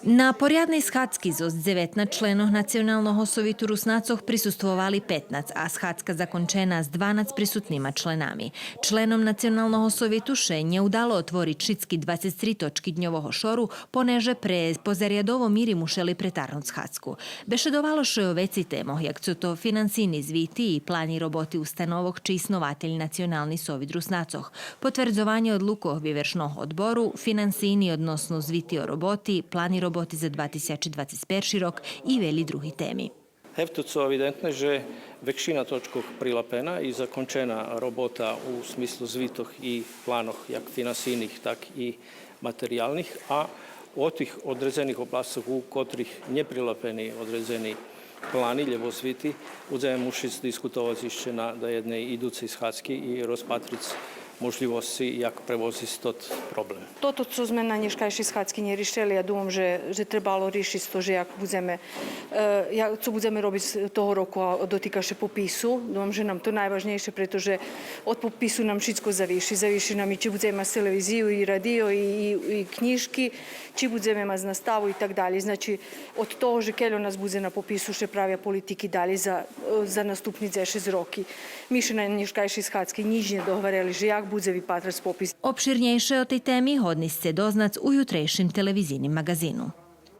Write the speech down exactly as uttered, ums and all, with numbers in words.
На порядней схадзки зоз дзеветнац членох Националного совиту Руснацох присуствовали петнац, а схадзка закончена з дванац присутнима членами. Членом Националного совиту ше нє удало отвориц шицки двацец три точки дньового шору, понеже пре позарядово мири мушели претаргнуц схадзку. Бешедовало ше о вецей темох, як цо то финансийни звити и плани роботи установох чий снователь Национални совит Руснацох, потвердзованє одлукох Вивершного одбору, финансийни, односно звити о роботи, плани роботи за два тисячи двацец перши рок и велї други теми. Гевто цо евидентне же векшина точкох прилапена и закончена робота у смислу звитох и планох, як финансийних, так и материялних, а о тих одредзених обласцох, у котрих нє прилапени одредзени плани, лєбо звити, будземе мушиц дискутовац ище на даєдней идуцей схадзки и розпатриц можлївосци як превозисц тот проблем. Тото цо зме на нєшкайшей схадзки нє ришели, я думам же, же требало ришиц то же як будземе, е, як, цо будземе робиц того року, а дотика ше попису. Думам же нам то найважнєйше, прето же од попису нам шицко завиши. Завиши нам и чи будземе мац телевизию, и радио, и, и, и кнїжки, чи будземе мац наставу и так далєй. Значи, од того же кельо нас будзе на попису, ше правя политики далєй за, за наступни дзешец роки. Ми ше на нєшкайшей схадзки нїч нє догварели же як будзе випатрац попис. Обширнєйше о тей теми годни сце дознац у ютрейшим телевизийним маґазину.